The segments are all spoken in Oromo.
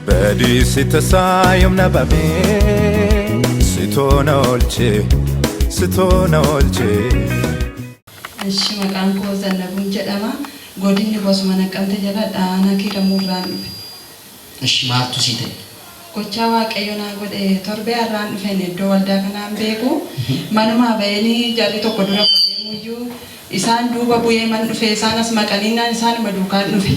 Badiisi tasaa yoom dhabame? Situ na oolche, situ na oolche. Ishi, maqaan koo Zannabuun jedhama. Godinni bosuma Naqqamte jala Dhaanaa Kiiramuu irraan dhufe. Ishi, maaltu sii ta'e? Gochaa Waaqayyo naa godhe, torbee har'aan dhufeen iddoo waldaa kanaan beeku. Manumaa baheenii jarri tokko dura koo deemuyyuu isaan duuba bu'ee man dhufe. Isaan as maqaniinaan isaanuma duukaan dhufe.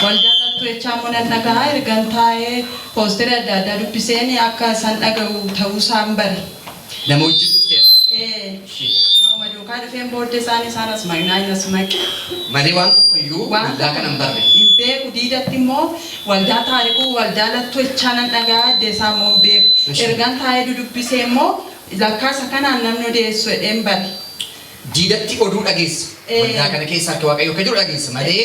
Waldaa lattuu jechaa immoo nan dhaga'a. Ergan taa'ee poosterii adda addaa dubbiseen akka isaan dhaga'u ta'uu isaan bare. Nama wajjin dhufte? Ee, nama duukaa dhufeen booddee isaan as maqnaan as maqe. Malee waan tokko iyyuu waldaa kana hin barre. Hin beeku. Diidatti immoo waldaa Taarikuu, waldaa lattuu jechaa nan dhaga'a, addee isaa immoo hin beeku. Ergan taa'ee dudubbisee immoo lakkaasa kanaan namni odeessu jedheen bare. Diidatti oduu dhageessa. Ee. Waldaa kana keessa harki Waaqayyoo akka jiru dhageessa malee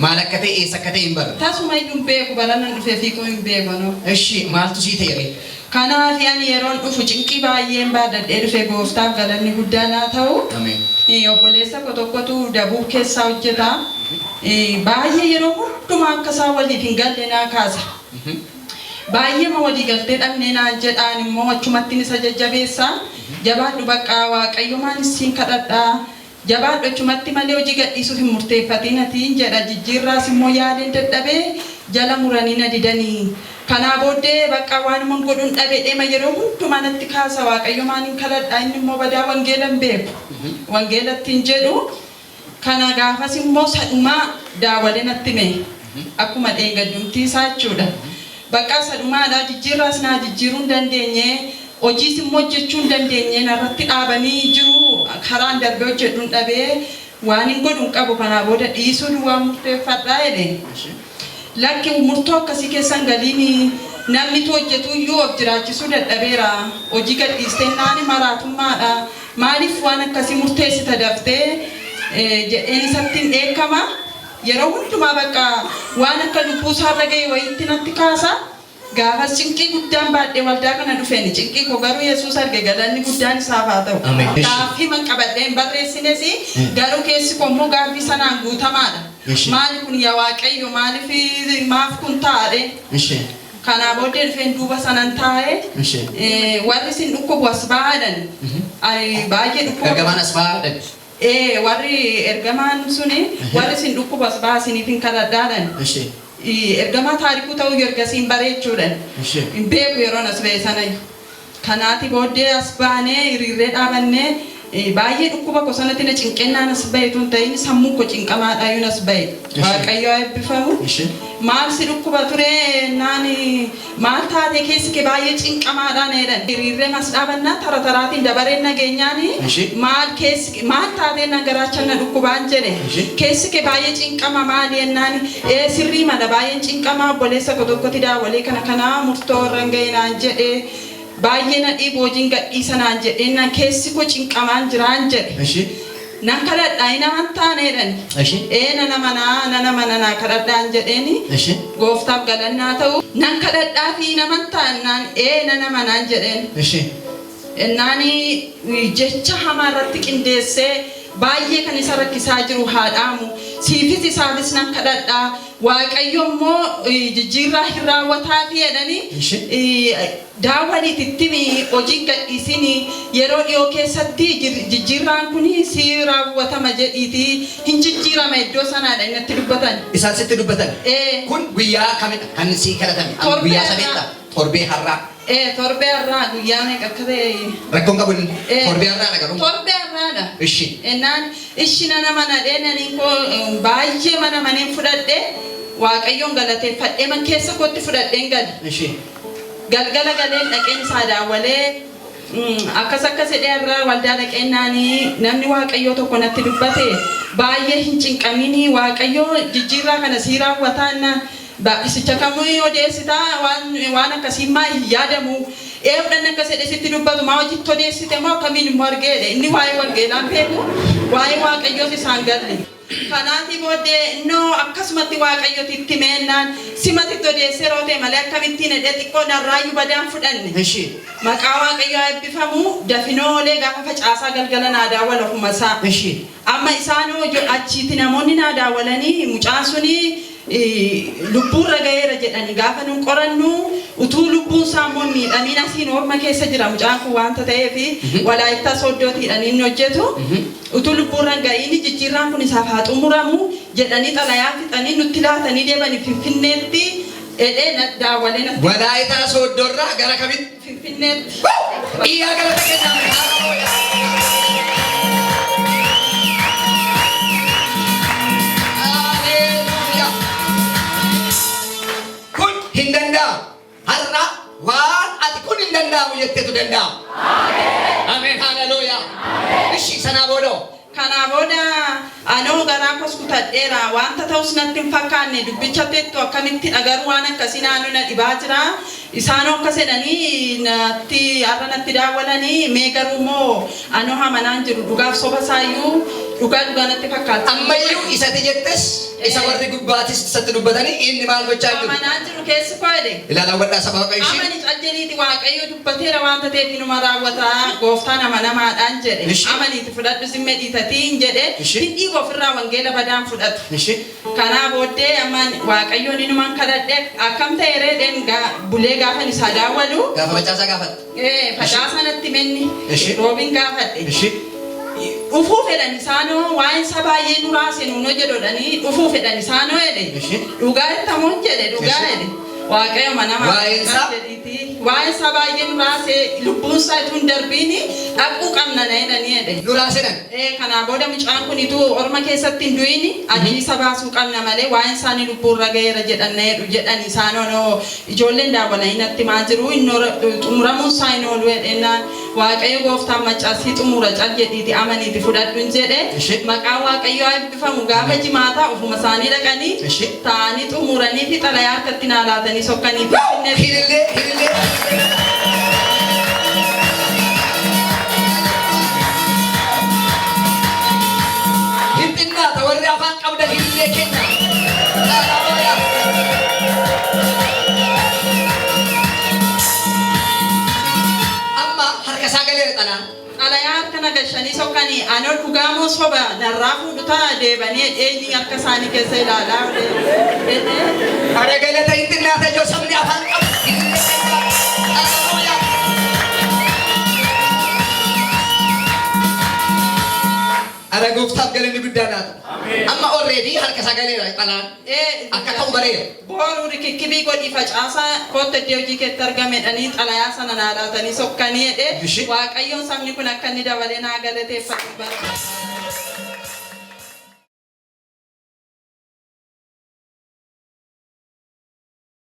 maal akka ta'e, eessa akka ta'e hin barre. Tasuma iyyuu hin beeku, baranan dhufee fiiguu hin beeku anoo. Ishi, maaltu sii ta'e ree? Kanaaf ani yeroon dhufu cinqii baay'een baadhadhee dhufe. Gooftaaf galanni guddaan haa ta'u. Ameen. Obboleessa koo tokkotu Dabuub keessaa hojjeta. Baay'ee yeroo hundumaa akka isaan waliif hin galle naa kaasa. Baay'eema walii galtee dhabnee naan jedhaan immoo achumattiin isa jajjabeessa. Jabaadhu, bakka Waaqayyo maan siin kadhadhaa. Jabaadhu achumatti malee hojii gadhiisuuf hin murteeffatiin atiin jedha. Jijjiirraas immoo yaaleen dadhabee, jala muranii na didanii. Kanaa booddee bakka waanuma godhuun dhabe deema, yeroo hundumaa natti kaasa. Waaqayyo maan hin kadhadhaa, inni immoo badaa wangeela hin beeku. Wangeelatti hin jedhu. Kana gaafas immoo sadhumaa daawwalee natti hime. Akkuma dheengaddumtii isaa jechuudha. Bakka sadhumaadha, jijjiirraas naa jijjiiruu hin dandeenye. Hojiis immoo hojjechuu hin dandeenye, narratti dhaabanii jiru. Karaan darbee hojjedhuun dhabee, waan hin godhu hin qabu, kanaa booda dhiisuu duwwaan murteeffadhaa jedhe. Lakki, murtoo akkasii keessan galiin, namnitu hojjetu iyyuu of jiraachisuu dadhabeera. Hojii gadhiistee naani maraatummaadha. Maaliif waan akkasii murteessita daftee jedheen isatti hin dheekkama. Yeroo hundumaa bakka waan akka lubbuu isaarra ga'e wayiitti natti kaasa. Gaafas cinqii guddaan baadhee waldaa kana dhufeen, cinqii koo garuu Yesuus arge, galanni guddaan isaaf haa ta'u. Ameen. Gaaffii man qabadhee hin barreessines, garuu keessi koo immoo gaaffii sanaan guutamaadha. Maali kun yaa Waaqayyo, maaliif, maaf kun taa'adhe? Kanaa booddee dhufeen duuba sanan taa'e. Warri isin dhukkubu as bahaadhan. Ani baay'ee dhukkuba. Ergamaan as bahaadhan. Ee, warri ergamaan suni warri isin dhukkubu as bahaa, isiniif hin kadhadhaadhan. Ergamaa Taarikuu ta'uu ergasiin bareechuudhaan. Hin beeku yeroon as ba'e sanayyuu. Kanaati booddee as baanee hiriirree dhaabannee, baay'ee dhukkuba koo sanatti na cinqennaan as ba'e tun ta'in, sammuu koo cinqamaadhaayyuun as ba'e. Waaqayyo haa eebbifamu. Maal si dhukkuba ture naan, maal taate, keessi kee baay'ee cinqamaadhaan jedhan. Hiriirree mas dhaabannaa tara taraatiin dabareen nageenyaani maal keessi, maal taatee na garaacha na dhukkubaan jedhe. Keessi kee baay'ee cinqama maali jennaan, ee sirrii mala, baay'een cinqamaa, obboleessa koo tokkotti daawwalee kana kanaa murtoo irra hin ga'e naan jedhe, baay'ee na dhiibu, hojiin gadhiisa naan jedheen, keessi koo cinqamaan jiraan jedhe. Nan kadhadhaa, hin amantaan jedhan. Ee, nan amanaa, nan amana, naa kadhadhaan jedheeni. Gooftaaf galannaa ta'u. Nan kadhadhaa fi hin amantaan naan, ee nan amanaan jedheen. Innaani jecha hamaa irratti qindeessee, baay'ee kan isa rakkisaa jiru haa dhaamu. Siifis isaafis nan kadhadhaa. Waaqayyo immoo jijjiirraa hin raawwataafi jedhanii daawwaliititti hojiin gadhiisin, yeroo dhiyoo keessatti jijjiirraan kun si raawwatama jedhiiti, hin jijjiirama iddoo sanaadha inni natti dubbatan. Isaan sitti dubbatan. Ee. Kun guyyaa kamidha kan sii kadhatame? Torbee Guyyaa har'aa. sadeetta? Torbee har'aa. Ee, torbee har'aa, guyyaa meeqa akka ta'e. Rakkoon qabu inni. Ee. Torbee har'aadha garuu. Torbee har'aadha. Ishi. Ennaan ishi nana mana dheenaniin koo baay'ee mana maneen fudhadhe, Waaqayyoon galateeffadhee man keessa kootti fudhadheen gale. Galgala galeen dhaqeen isaa daawwalee, akkas akkas jedhee, har'a waldaa dhaqeennaanii namni Waaqayyoo tokko natti dubbate, baay'ee hin cinqaminii, Waaqayyoo jijjiirraa kana sii raawwataa jennaan, baay'isicha kamuu odeessitaa, waan akkasii maa hin yaadamu, eewdhan akkas jedhe sitti dubbatu, maa hojiitti odeessite moo akkamiin immoo argee jedhe. Inni waa'ee wangeelaan beeku, waa'ee Waaqayyoos isaan galle. Kanaatii booddee innoo akkasumatti Waaqayyooti itti meennaan, simatitti odeessee yeroo ta'e malee akkamittiin jedhee xiqqoo narraayyuu badaan fudhanne. Maqaa Waaqayyoo haa eebbifamu. Dafinoo oolee gaafa facaasaa galgala naa daawwala ofuma isaa. Amma isaanoo achiiti namoonni naa daawwalanii mucaan suni Lubbuurra ga'eera jedhani gaafa nun qorannu utuu lubbuun isaa immoo hin miidhamiin asiin orma keessa jira mucaan kun waanta ta'eef Walaayittaa Sooddootiidhaan inni hojjetu utuu lubbuurra hin ga'iin jijjiirraan kun isaaf haa xumuramu jedhanii xalayaa fixanii nutti laatanii deemani Finfinneetti edhee na daawwalee natti. Walaayitaa Sooddoorraa gara kamitti? Finfinneetti. Iyyaa galata kennaa. Haleluuyaa. Kun hin danda'amu. Har'a waan ati kun hin danda'amu jettetu danda'ama. Ameen. Haleluuyaa. Ishi sanaa booda. Kanaa booda anoo garaa koos kutadheera. Wanta ta'us natti hin fakkaanne dubbicha teettu akkamittidha garuu waan akkasii naannoo na dhibaa jira. Isaanoo akkas jedhanii natti har'a natti daawwalanii mee garuu immoo anoo amanaan jiru dhugaaf soba isaayyuu dhugaa dhugaa natti fakkaata. Ammayyuu isati jettes isa warri gubbaatis isatti dubbatanii inni maal gochaa jiru? Amanaan jiru keessi koo jedhe. Ilaalaa hubadhaa saba Waaqayyo ishii. Amani cal jedhiiti Waaqayyo dubbateera waanta ta'eef inuma raawwata gooftaan amanamaadhaan jedhe. Amaniiti fudhadhu zimmee dhiitatiin jedhe. Hin dhiibu ofirraa wangeela badaan fudhatu. Kanaa booddee amma Waaqayyoon inuman kadhadhe akkam ta'e reedheen bulee gaafan isaa daawwalu. Gaafa facaasaa gaafatte. Facaasaa natti menni. Roobiin gaafadhe. Dhufuu fedhan isaanoo waa'een isaa baay'ee nu raase nuun hojjedhodhanii dhufuu fedhan isaanoo jedhe. Dhugaa jettamuun jedhe dhugaa jedhe. Waaqayyo manama Waa'een isaa? Waa'een isaa baay'ee nu raase lubbuun isaa utuu hin darbiini dhaquu qabna na jedhanii jedhe. Nu raasedhan. Kanaa booda mucaan kun utuu orma keessatti hin du'in achii isa baasuu qabna malee waa'een isaanii lubbuurra ga'eera jedhan na jedhu jedhan isaanoo ijoolleen daawwalanii natti maa jiru xumuramuun isaa hin oolu jedhennaan Waaqayyo gooftaan maccaasii xumura cal jedhiiti amaniiti fudhadhuun jedhe. Maqaa Waaqayyoo haa eebbifamu gaafa jimaataa ofuma isaanii dhaqanii taa'anii xumuranii fi xalayaa harkatti naa laatanii sokkanii Finfinnee. Hilillee hilillee. Hin xinnaata warri afaan qabdan hilillee kenna. Haleluuyaa. Amma harka isaa galeera xalaan. Xalayaa harka nagashanii sokkanii anoo dhugaa moo soba narraa fuudhu ta'a deebanii eenyu harka isaanii keessa ilaalaa jedhee. Ara galata hin xinnaata ijoo sabni afaan qabu. Hilillee kenna. Haleluuyaa. Ara gooftaaf galanni guddaa laata. Amma already harka isaa galeera xalaan. Akka ta'u bareera. Booruu rikikkibii godhi facaasaa kootta iddoo hojii keetti argamedhanii xalayaa sana naa laatanii sokkanii jedhee Waaqayyoon sabni kun akka inni dabalee naa galateeffatu barbaada.